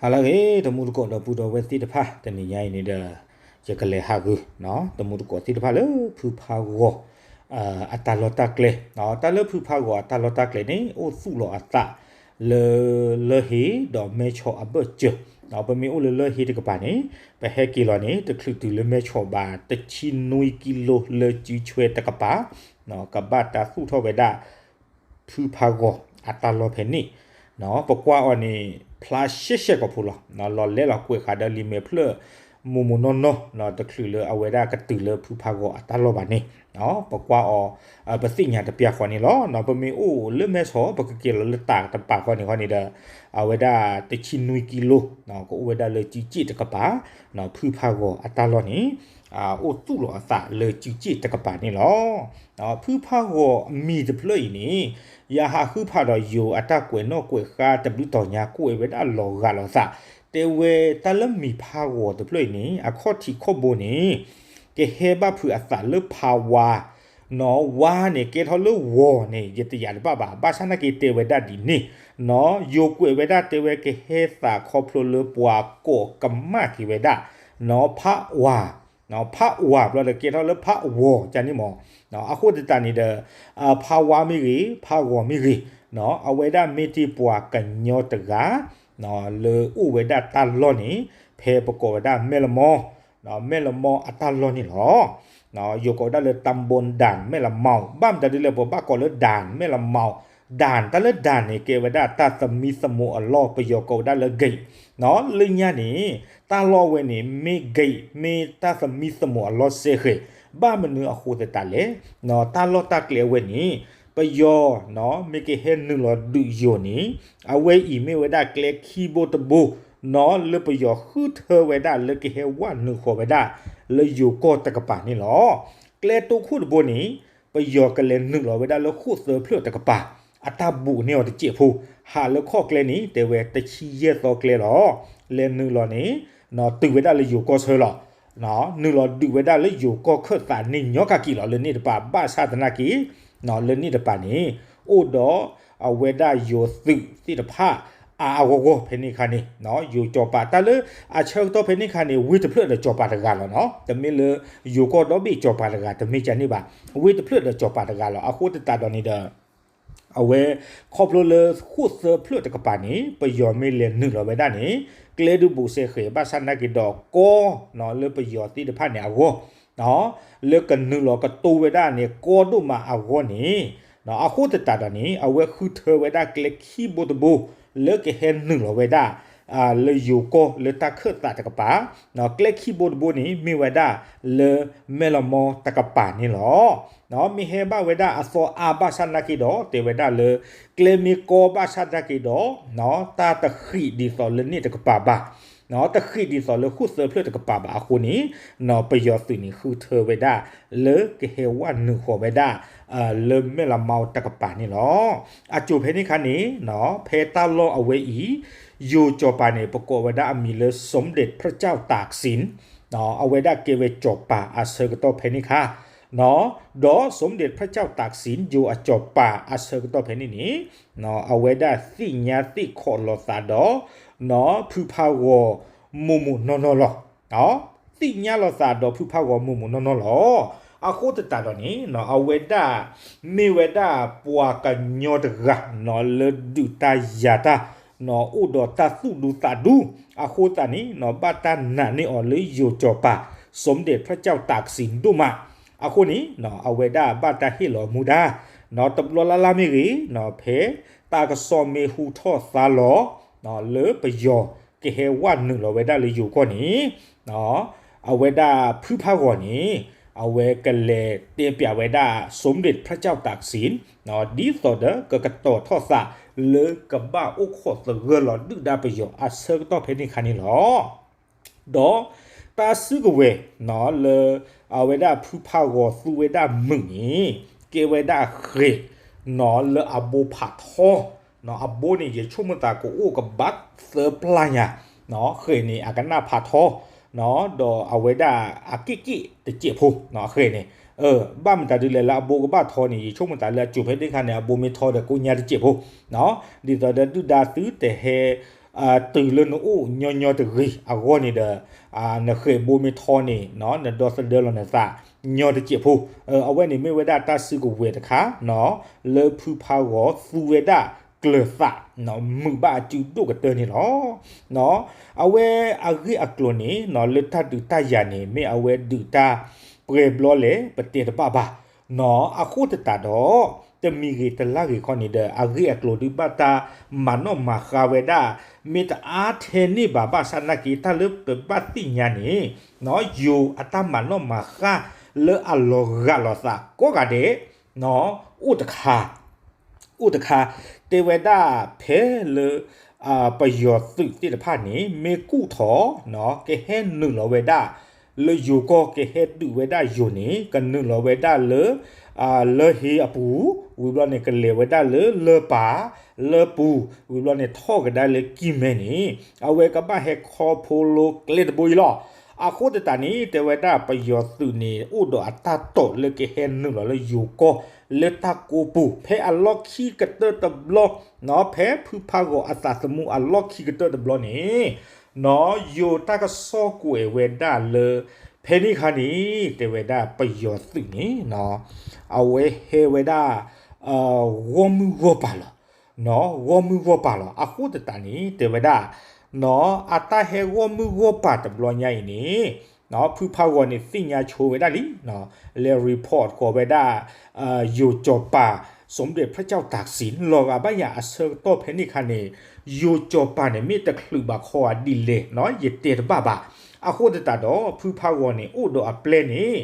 ဟါလၢအဂ့ၤ တမူတကိးဒီပုၢ်ဒီဝဲၢ်သ့ၣ်တဖၣ် တနံၤညါအံၤန့ၣ်ဒီး ယကလဲၤဟးဂူာ် တမူတကိးသ့ၣ်တဖၣ်လၢဖုဖးဂီၤ အတၢ်လီၢ်တၢ်ကျဲ, တၢ်လၢဖုဖးဂီၤအတၢ်လီၢ်တၢ်ကျဲန့ၣ် အိၣ်သူၣ်လီၤအသးလၢ လၢၢ်ဟ့ဒီးမဲၢ်ဆီးအဘၢၣ်စၢၤ, ပမ့ၢ်အိၣ်လၢလၢၢ်ဟ့တကပၤန့ၣ် ပဟဲက့ၤလီၤန့ၣ် တချုးတုၤလၢမဲၢ်ဆီးဘၣ် တဆံနွံကံလိလၢစုဆွဲတကပၤ ကဘၣ်တၢ်သူၣ်ထီၣ်ဝဲဒၣ် ဖုဖးဂီၤအတၢ်လီၢ်ဖဲန့ၣ်, ပကွၢ်အီၤန့ၣ် ဖျါရှဲရှဲကိာ်ဖိလီၤ. လီၤလဲလီၤကွဲးဃာ်ဒီးလံာ်မဲာ်ဖျၢၣ် မိၢ်မိၢ်နီၢ်နီၢ် တချုးလၢအဝဲဒၣ်ကတုၤလၢဖုဖးဂီၤအတၢ်လီၢ်ဘၣ်န့ၣ်, ပကွၢ်အီၤ ပသ့ၣ်ညါတပျၢ်ဃီန့ၣ်လီၤ. ပမ့ၢ်အိၣ်လၢမဲၢ်ဆီး ပကက့ၤလီၤလၢတၢ်တပၤဃီန့ၣ်ဃီန့ၣ်ဒီး အဝဲဒၣ်တဆံနွံကံလိ ကအိၣ်ဝဲဒၣ်လၢစုစ့ၣ်တကပၤ, ဖုဖးဂီၤအတၢ်လီၢ်န့ၣ် အိၣ်သူၣ်လီၤအသးလၢစုစ့ၣ်တကပၤန့ၣ်လီၤ. ဖုဖးဂီၤအမံၤတဖျၢၣ်အံၤန့ၣ် ယဟးဃုဖးဒီးယိၤအတၢ်ကွဲးနီၣ်ကွဲးဃါတဘျုးတီၤညါကွဲးဝဲဒၣ်လီၤဂာ်လိာ်သး, တဲဝဲတၢ်လၢမံၤဖးဂီၤတဖျၢၣ်အံၤန့ၣ် အခီၣ်ထံးခီၣ်ဘိန့ၣ် ကဟဲဘၣ်ဖုးအသးလၢဖးဝါ နီၢ်ဝါန့ၣ် ကဲထီၣ်လၢဝီၤန့ၣ် ယတယာ်တဘၣ်ဘၣ်, ဘၣ်ဆၣ်နာ်က့တဲဝဲဒၣ်ဒ်န့ၣ်, ယိၤကွဲးဝဲဒၣ်တဲဝဲကဟဲသးခီဖျိလၢပှၤကိးကမၣ်က့ၤဝဲဒၣ် နီၢ်ဖးဝါ, ဖးဝါဘျီဒီးကဲထီၣ်လၢဖးဝီၤကန့ၣ်မး, အဃိသတးန့ၣ်ဒီး ဖးဝါမ့ၢ်ဂ့ၤ ဖးဂီၤမ့ၢ်ဂ့ၤ, အဝဲဒၣ်မ့ၢ်တ့ၢ်ပှၤကညီတဂၤ လၢအိၣ်ဝဲဒၣ်တၢ်လီၢ်န့ၣ် ဖဲပကိးဝဲဒၣ်မဲၢ်လမီ မဲၢ်လမီအတၢ်လီၢ်န့ၣ်လီၤ. ယိၤကိးဝဲဒၣ်လၢ ตำบลด่านแม่ละเมา ဘၣ်မတၤဒ်လဲၣ် ပဘၣ်ကိးလၢ ด่าน မဲၢ်လမီ, ด่าน တၢ်လၢ ด่าน န့ၣ် ကဲဝဲဒၣ်တၢ်သမံသမိးအလီၢ် ပယီၤကိးဝဲဒၣ်လၢ gate လၢညါန့ၣ် တၢ်လီၢ်ဝဲန့ၣ် မ့ၢ် gate မ့ၢ်တၢ်သမံသမိးအလီၢ်စဲဃဲၤ, ဘၣ်မနုၤအဃိသတးလဲၣ်, တၢ်လီၢ်တၢ်ကျဲအဝဲန့ၣ် ပယီၤ မ့ၢ်ကဟဲနုာ်လီၤဒုးယိၤန့ၣ် အဝဲအံၤမ့ၢ်ဝဲဒၣ်ကျဲခံဘိတဘိ နီၢ်လၢပယီၤဃုထၢဝဲဒၣ်လၢကဟဲဝဲနုာ်ဃီၤဝဲဒၣ် လၢယိၤကီၢ်တကပၤန့ၣ်လီၤ. ကျဲတိခိၣ်တဘိန့ၣ် ပယီၤကလဲၤနုာ်လီၤဝဲဒၣ်လၢဃိၣ်သၢဖျၢၣ်တကပၤ အတၢ်ဘူးန့ၢ်အီၤတစဲးဖိ, ဟးလၢခီၣ်ကျဲန့ၣ် တဲဝဲတဆံယဲၢ်သီကျဲလီၤ. လဲၤနုာ်လီၤန့ၣ် တုၤဝဲဒၣ်လၢယိၤကီၢ်ဆၢလီၤ. နုာ်လီၤဒုးဝဲဒၣ်လၢယိၤကီၢ်ခၢၣ်သးန့ၣ်ညီကက့ၤလီၤ လၢန့ၣ်တပၤ ဘၣ်ဆၣ်သနာ်က့ လၢန့ၣ်တပၤန့ၣ် အိၣ်ဒီးအဝဲဒၣ်ယိၤသုးသ့ၣ်တဖၣ် အါအါဂီၢ်ဂီၢ်ဖဲန့ၣ်ခါန့ၣ် ယိၤကၠီၤပၤတၢ်လၢအဆၢကတီၢ်ဖဲန့ၣ်ခါန့ၣ် ဝ့ၢ်တဖျၢၣ်ဒီးကၠီၤပၤတဂၤလီၤနီၤ. တမ့ၢ်လၢယိၤကီၢ်ဒီဘ့ၣ်ကၠီၤပၤတဂၤ တမ့ၢ်ကန့ၣ်ဘၣ်. ဝ့ၢ်တဖျၢၣ်ဒီးကၠီၤပၤတဂၤလီၤ. အဃိသတးဒီးန့ၣ်ဒီး အဝဲ ခီဖျိလၢဃိၣ်သၢဖျၢၣ်တကပၤန့ၣ် ပယီၤမ့ၢ်လဲၤနုာ်လီၤဝဲဒၣ်န့ၣ် ကျဲဒုးဘူးစဲဃဲၤ ဘၣ်ဆၣ်သနာ်က့ဒီးကီၢ် လၢပယီၤသ့ၣ်တဖၣ်န့ၣ်အဂီၢ် လၢကနုာ်လီၤကတိၤဝဲဒၣ်န့ၣ် ကီဒိၣ်မးအဂီၢ်န့ၣ် အဃိသတးဒီးန့ၣ် အဝဲဃုထၢဝဲဒၣ်ကျဲခံဘိတဘိ လၢကဟဲနုာ်လီၤဝဲဒၣ် လၢယိၤကီၢ်လၢတၢ်ခၢၣ်သးတကပၤ, ကျဲခံဘိတဘိန့ၣ် မ့ၢ်ဝဲဒၣ်လၢမဲၢ်လမီတကပၤန့ၣ်လီၤ. မ့ၢ်ဟဲဘၣ်ဝဲဒၣ်အသီအါဘၣ်ဆၣ်သနာ်က့ဒီး တဲဝဲဒၣ်လၢ ကျဲမ့ၢ်ကီဘၣ်ဆၣ်သနာ်က့ဒီး တၢ်တဃံးဒ်သိးလၢန့ၣ်တကပၤဘၣ် တဃံးဒ်သိးလၢဃိၣ်သၢဖျၢၣ်တကပၤဘၣ်အဃိန့ၣ် ပယီၤသုးန့ၣ်ဃုထၢဝဲဒၣ် လၢကဟဲဝဲနုာ်ဃီၤဝဲဒၣ် လၢမဲၢ်လမီတကပၤန့ၣ်လီၤ. အစိၤဖဲန့ၣ်ခါန့ၣ် ဖဲတၢ်လီၢ်အဝဲအံၤ ယိၤကၠီၤပၤန့ၣ် ပကိးဝဲဒၣ်အမံၤလၢ สมเด็จพระเจ้าตากสิน အဝဲဒၣ်ကဲဝဲကၠီၤပၤအဆၢကတီၢ်ဖဲန့ၣ်ခါ ဒီး สมเด็จพระเจ้าตากสิน ယိၤအကၠီၤပၤအဆၢကတီၢ်ဖဲန့ၣ်န့ၣ် အဝဲဒၣ်သ့ၣ်ညါသ့ၣ်ခီးလိာ်သးဒီး ဖုဖးဂီၤမိၢ်မိၢ်နီၢ်နီၢ်လီၤ. သ့ၣ်ညါလိာ်သးဒီးဖုဖးဂီၤမိၢ်မိၢ်နီၢ်နီၢ်လီၤ. အဃိသတးဒီးန့ၣ် အဝဲဒၣ် မ့ၢ်ဝဲဒၣ်ပှၤကညီတဂၤ လၢဒုးတၢ်ယၤတၢ် အိၣ်ဒီးတၢ်သူၣ်ဒူသးဒူ အဃိသတးန့ၣ် ဘၣ်တၢ်နာ်န့ၢ်အီၤလၢယိၤကၠီၤပၤ สมเด็จพระเจ้าตากสิน ဒိၣ်မး အဃိန့ၣ် အဝဲဒၣ်ဘၣ်တၢ်ဟ့ၣ်လီၤမူဒါ တဘျီလၢ်လၢ်မ့ၢ်ဂ့ၤ ဖဲတၢ်ကစီၣ်မ့ၢ်ဟူထီၣ်သါလီၤ လၢပယီၤကဟဲဝဲနုာ်လီၤဝဲဒၣ်လၢယိၤကီၢ်န့ၣ် အဝဲဒၣ်ဖုဖးဂီၤန့ၣ် အဝဲကလဲၤတဲပျးဝဲဒၣ် สมเด็จพระเจ้าตากสิน ဒ်သိးဒီးကကတီၤထီၣ်သးလၢကဘၣ်အိၣ်ခိးသဂၢၢ်လီၤ ဒုၣ်ဒါပယီၤအဆၢကတီၢ်ဖဲန့ၣ်ခါန့ၣ်လီၤ. ဒီးတၢ်စုကဝဲၤ လၢအဝဲဒၣ်ဖုဖးဂီၤသူဝဲဒၣ်မုာ်န့ၣ် ကဲဝဲဒၣ်ဃဲၤ လၢအဘိဖးထီ အဘိန့ၣ် ယဆိကမိၣ်သးကအိၣ်ကဘၣ်သၢပျၢ်ညါ ဃဲၤန့ၣ် အကနၣ်ဖးထီ ဒီးအဝဲဒၣ်အက့ၣ်က့ၣ်တစဲးဖိ ဃဲၤန့ၣ် ဘၣ်မတၤဒ်လဲၣ်လၢအဘိကဘၣ်ထီန့ၣ် ယဆိကမိၣ်သးလၢအစိၤဖဲန့ၣ်ခါန့ၣ် အဘိမ့ၢ်ထီဒီးကိညါတစဲးဖိ ဒ်သိးဒီးဒုၣ်ဒါသုတဟဲ တုၤလၢနအိၣ်ညီညီတဂ့ၤအဂီၢ်န့ၣ်ဒီး နဃဲးဘိမ့ၢ်ထီန့ၣ် နဒီသဒၢလီၤနသး ညီတစဲးဖိ. အဝဲန့ၣ်မ့ၢ်ဝဲဒၣ်တၢ်စုကဝဲၤတခါ လၢဖုဖးဂီၤသူဝဲဒၣ်ကျၢၤသး မုာ်ဘၣ်အစုဒိၣ်ကတၢၢ်န့ၣ်လီၤ. အဝဲအဂ့ၢ်အကျိၤန့ၣ် လၢတၢ်ဒုးတၢ်ယၤန့ၣ် မ့ၢ်အဝဲဒုးတၢ်ပှဲၤဘျီလဲၣ် ပတဲတဘၣ်ဘၣ်. အဃိသတးဒီး တမံၤဂ့ၤတလါဂ့ၤခီန့ၣ်ဒီး အဂ့ၢ်အကျိၤဒုးဘၣ်တၢ်မၤနီၣ်မၤဃါဝဲဒၣ် မ့ၢ်တအါထဲန့ၣ်ဘၣ် ဘၣ်ဆၣ်နာ်က့ တၢ်လၢပဘၣ်သ့ၣ်ညါန့ၣ် ယိၤအတၢ်မၤနီၣ်မၤဃါလၢအလီၤဂာ်လိာ်သးကိးဂၤဒဲး အိၣ်တခါ အိၣ်တခါ တဲဝဲဒၣ်ဖဲလၢ ပယီၤသုးသ့ၣ်တဖၣ်န့ၣ် မ့ၢ်ကူၣ်ထီၣ် ကဟဲနုာ်လီၤဝဲဒၣ် လၢယိၤကီၢ် ကဟဲဒုးဝဲဒၣ်ယိၤန့ၣ် ကနုာ်လီၤဝဲဒၣ်လၢ လၢဟ့အပူၤ ဝံၤဘျီန့ၣ် ကလဲၤဝဲဒၣ်လၢလၢပၤ လၢပူၤ ဝံၤဘျီန့ၣ် ထီၣ်ကဒါလၢကံၢ်မဲန့ၣ် အဝဲကဘၣ်ဟဲခီဖျိကျဲတဘိအံၤလီၤ. အဃိသတးန့ၣ် တဲဝဲဒၣ်ပယီၤသုးန့ၣ် အိၣ်ဒီးအတၢ်တိာ်လၢကဟဲနုာ်လီၤလၢယိၤကီၢ် လၢတၢ်ကိးပူၤ ဖဲအလီၢ်ခံကတၢၢ်တဘျီ ဖဲဖုဖးဂီၤအသးသမူအလီၢ်ခံကတၢၢ်တဘျီန့ၣ် ယိၤတၢ်ကစီၣ်ကွဲးဝဲဒၣ်လၢ ဖဲန့ၣ်အခါန့ၣ် တဲဝဲဒၣ်ပယီၤသုးန့ၣ် အဝဲဟဲဝဲဒၣ် ဂီၢ်မုၢ်ဂီၢ်ပၤလီၤ. ဂီၢ်မုၢ်ဂီၢ်ပၤလီၤ. အဃိသတးန့ၣ် တဲဝဲဒၣ် အတၢ်ဟဲဂီၢ်မုၢ်ဂီၢ်ပၤတဘျီညါအံၤန့ၣ် ဖုဖးဂီၤန့ၣ် သ့ၣ်ညါဆိဝဲဒၣ်လံ လဲၤ report ဃီၤဝဲဒၣ် ယိၤစီၤပၤ စီၤမူဒဲးဖျၢၣ်ကၠီၣ်တၢ်စံ လီၤဂာ်ဘၣ်ယၤအဆၢကတီၢ်ဖဲန့ၣ်အခါန့ၣ် ယိၤစီၤပၤန့ၣ် မ့ၢ်တချုးဘၣ်ခီဂာ်ဒ်လဲၣ် ယတဲတဘၣ်ဘၣ်. အဃိသတးဒီး ဖုဖးဂီၤန့ၣ် အိၣ်ဒီးအပျဲၢ်န့ၣ်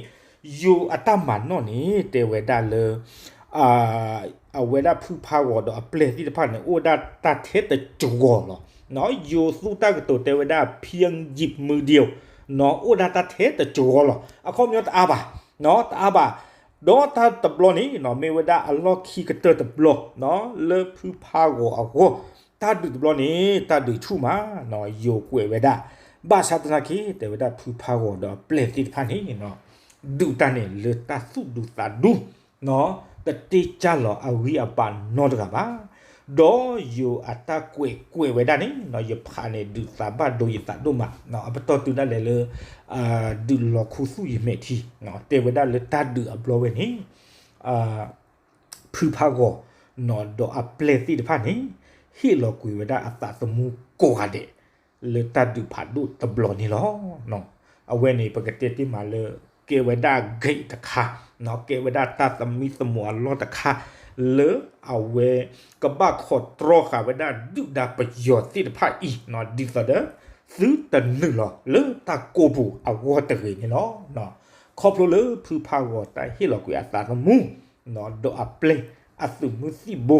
ယိၤအတၢ်မၤနီၣ်န့ၣ် တဲဝဲဒၣ်လၢ အဝဲဒၣ်ဖုဖးဂီၤဒီးအပျဲၢ်သ့ၣ်တဖၣ်န့ၣ် အိၣ်ဒၣ်တၢ်ထဲတစှီၤလီၤ. ယိၤသူတၢ်ကတိၤတဲဝဲဒၣ် ဖံယံးမုၢ်ဒံး အိၣ်ဒၣ်တၢ်ထဲတစှီၤလီၤ. အခီပညီတအါဘၣ် တအါဘၣ်. ဒီးတၢ်တဘျီန့ၣ် မ့ၢ်ဝဲဒၣ်အလီၢ်ခံကတၢၢ်တဘျီ လၢဖုဖးဂီၤအဂီၢ် တၢ်ဒုးတဘျီန့ၣ် တၢ်ဒုးဆူၣ်မး ယိၤကွဲးဝဲဒၣ် ဘၣ်ဆၣ်သနာ်က့ တဲဝဲဒၣ်ဖုဖးဂီၤဒီးအပျဲၢ်သ့ၣ်တဖၣ်န့ၣ် ဒုးတၢ်န့ၣ်လၢတၢ်သူၣ်ဒူသးဒူ တတ့ၢ်ကၢ်လီၤအဂံၢ်အဘါနီတဂၤဘၣ်. ဒီးယိၤအတၢ်ကွဲးကွဲးဝဲဒၣ်န့ၣ် ယဖးန့ၣ် ဒုးသးဘၣ်ဒိယသးဒိၣ်မး အပတီၢ်တုၤဒၣ်လဲာ်လၢ ဒုးလီၤခူသူၣ်ယမဲာ်ထံ တဲဝဲဒၣ်လၢတၢ်ဒုးအဘျီဝဲန့ၣ် ဖုဖးဂီၤ ဒီးအပျဲၢ်သ့ၣ်တဖၣ်န့ၣ် ဟ့ၣ်လီၤကွံာ်ဝဲဒၣ်အသးသမူကိးဂၤဒဲး လၢတၢ်ဒုးဖးဒိၣ်တဘျီန့ၣ်လီၤ. အဝဲန့ၣ် ပကတဲတ့ၢ်မးလၢ ကဲဝဲဒၣ် gate တခါ ကဲဝဲဒၣ်တၢ်သမံသမိးအလီၢ်တခါ လၢအဝဲကဘၣ် control ဃာ်ဝဲဒၣ် ဒုၣ်ဒါပယီၤသ့ၣ်တဖၣ်အံၤ ဒ်သိးဒီး သုတနုာ်လီၤလၢတၢ်ကိးပူၤအဂီၢ်တဂ့ၤန့ၣ်လီၤ. ခီဖျိလၢဖုဖးဂီၤတၢ်ဟ့ၣ်လီၤကွံာ်အသးသမူ ဒီးအပျဲၢ်အသုးမုၢ်သံၣ်ဘိ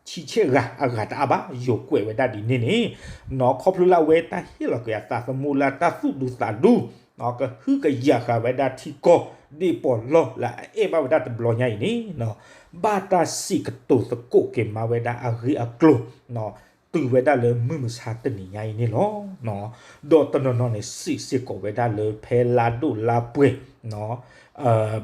ဆံဆဲၣ်ဂၤအဂၤတအါဘၣ် ယိၤကွဲးဝဲဒၣ်ဒ်န့ၣ်န့ၣ် ခီဖျိလၢအဝဲတၢ်ဟ့ၣ်လီၤကွံာ်အသးသမူလၢတၢ်သူၣ်ဒူသးဒူ ကဟုကယာ်ဃာ်ဝဲဒၣ်ထံကီၢ် ဒ့ၣ်ပီးလီၢ်လၢအအဲၣ်ဘၣ်ဝဲဒၣ်တဘျီညါအံၤန့ၣ် ဘၣ်တၢ်စံးကတိၤသကိးက့ၤမၤဝဲဒၣ်အဂ့ၢ်အကျိၤ တုၤဝဲဒၣ်လၢမုၢ်မဆါတနံၤညါအံၤန့ၣ်လီၤ. ဒီးတနီၤနီၤန့ၣ် စံးစ့ၢ်ကီးဝဲဒၣ်လၢဖဲလါဒိၣ်လါပှဲၤ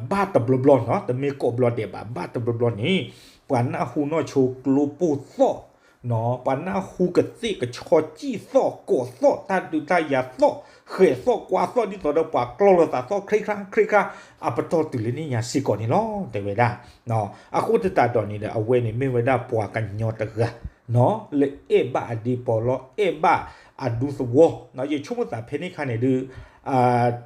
ဘၣ်တဘျီဘျီနီၤ တမ့ၢ်ကိးဘျီဒဲးဘၣ် ဘၣ်တဘျီဘျီန့ၣ် ပှၤနၢ်ဟူနီၢ်ဆိကျိပိၢ်သီၣ် ပှၤနၢ်ဟူကသ့ၣ်ကဆီကံၣ်သီၣ် ကိးသီၣ် တၢ်ဒုးတၢ်ယၤသီၣ် ဃဲးသီၣ်ကွါသီၣ် ဒ်သိးဒီးပှၤကျီလိာ်သးသီၣ် ခရ့ခါ ခရ့ခါ အပတီၢ်တုၤလၢန့ၣ်ညါစ့ၢ်ကီးန့ၣ်လီၤ တဲဝဲဒၣ်. အဃိသတးဒီးန့ၣ်ဒီး အဝဲန့ၣ်မ့ၢ်ဝဲဒၣ်ပှၤကညီတဂၤ လၢအဲၣ်ဘၣ်အဒ့ပီးလီၢ် အဲၣ်ဘၣ်အဒူသဝီ ယဆိကမိၣ်သးဖဲန့ၣ်အခါန့ၣ်ဒုး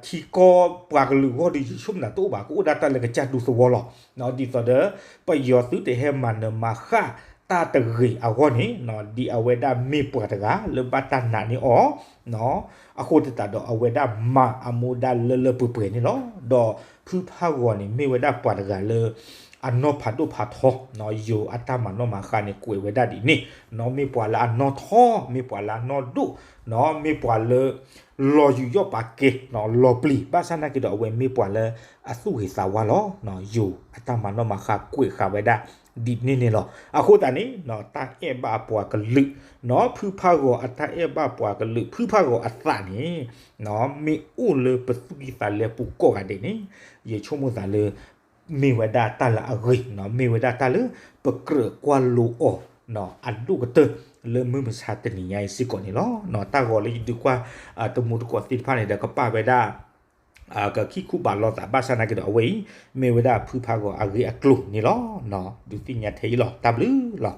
ထံကီၢ်ပှၤကလုာ်အဂီၢ်ဒီး ယဆိကမိၣ်သးတအိၣ်ဘၣ် ကအိၣ်ဒၣ်တၢ်လၢကစၢ်ဒူသဝီလီၤ. ဒ်သိးဒီး ပယီၤသုးတဟဲမၤနၢၤမၤဃၣ်တၢ်တဂ့ၤအဂီၢ်န့ၣ် ဒ်အဝဲဒၣ်မ့ၢ်ပှၤတဂၤလၢဘၣ်တၢ်နာ်န့ၢ်အီၤ အဃိသတးဒီးအဝဲဒၣ်မၤအမူဒါလၢလၢပှဲၤပှဲၤန့ၣ်လီၤ. ဒီးဖုဖးဂီၤန့ၣ် မ့ၢ်ဝဲဒၣ်ပှၤတဂၤလၢ အနီၢ်ဖးဒိၣ်ဖးထီ ယိၤအတၢ်မၤနီၣ်မၤဃါန့ၣ် ကွဲးဝဲဒၣ်ဒ်န့ၣ် မ့ၢ်ပှၤလၢအနီၢ်ထီ မ့ၢ်ပှၤလၢအနီၢ်ဒိၣ် မ့ၢ်ပှၤလၢ လီၤယူးယီၣ်ပာ်ကဲ လီၤပျံၤ ဘၣ်ဆၣ်နာ်က့ဒီး အဝဲမ့ၢ်ပှၤလၢအသူၣ်ဂ့ၤသးဝါလီၤ. ယိၤအတၢ်မၤနီၣ်မၤဃါကွဲးဃာ်ဝဲဒၣ်ဒ်န့ၣ်န့ၣ်လီၤ. အဃိသတးန့ၣ် တၢ်အဲၣ်ဘၣ်ပှၤကလုာ် ဖုဖးဂီၤအတၢ်အဲၣ်ဘၣ်ပှၤကလုာ် ဖုဖးဂီၤအသးန့ၣ် မ့ၢ်အိၣ်လၢပသူၣ်ကံၢ်သးလဲပူၤကိးဂၤဒဲးန့ၣ် ယဆိကမိၣ်သးလၢ မ့ၢ်ဝဲဒၣ်တၢ်လၢအဂ့ၤ မ့ၢ်ဝဲဒၣ်တၢ်လၢပကြၢးကွၢ်လိအီၤ အဒိၣ်ကတၢၢ် လၢမုၢ်မဆါတနံၤညါအံၤစ့ၢ်ကီးန့ၣ်လီၤ. တၢ်ဂီၤလၢယဒုးကွၢ် တမူတကိးသ့ၣ်တဖၣ်န့ၣ်ဒီး ကပာ်ဝဲဒၣ် ကခံခူဘၣ်လိာ်သး ဘၣ်ဆၣ်နာ်က့ဒီး အဝဲအံၤ မ့ၢ်ဝဲဒၣ်ဖုဖးဂီၤအဂ့ၢ်အကျိၤန့ၣ်လီၤ. ဒုးသ့ၣ်ညါထဲအံၤလီၤ. တၢ်ဘျုးလီၤ.